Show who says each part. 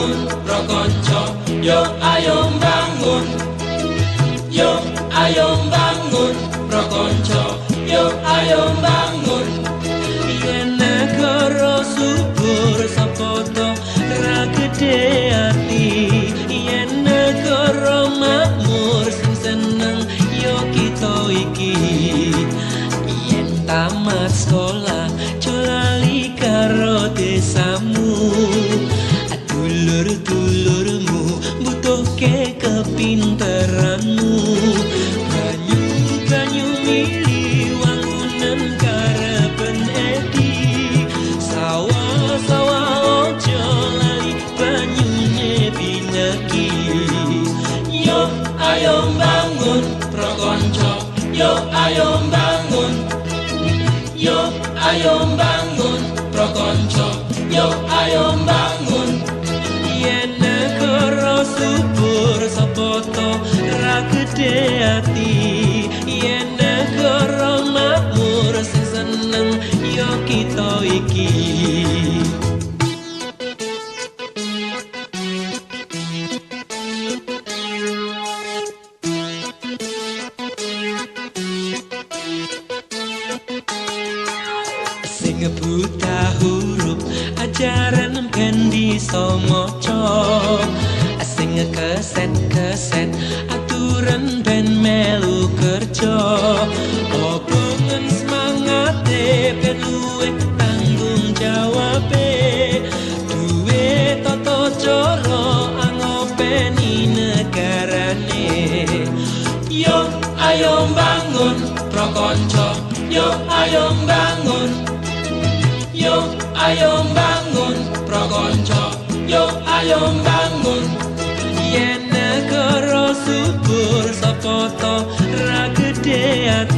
Speaker 1: bangun pro konco, yo ayo bangun. Yo ayo bangun pro konco, yo ayo bangun.
Speaker 2: Yen negara subur sapa to ra gedhe ati, yen negara makmur sing seneng yo kita iki. Yen tamat sekolah aja lali karo desamu, dulur-dulurmu butuhke kepinteranmu. Banyu-banyu mili wangunan karepen edi, sawah-sawah ojo lali banyune pineki.
Speaker 1: Yo ayo bangun pro konco, yo ayo bangun. Yo ayo bangun pro konco, yo ayo bangun.
Speaker 2: Yen negara subur sapa to ra gedhe ati, yen negara makmur sing seneng yo kita iki. Sing buta huruf ajaran ben bisa maca, sing keset-keset aturan ben melu kerja. Obongen semangate ben luwih tanggung jawabe, duwe tata cara angopeni negarane.
Speaker 1: Yo ayo bangun pro konco, yo ayo bangun. Yo ayo bangun pro konco, yo ayo bangun.
Speaker 2: Yen negara subur sapa to ra gedhe ati.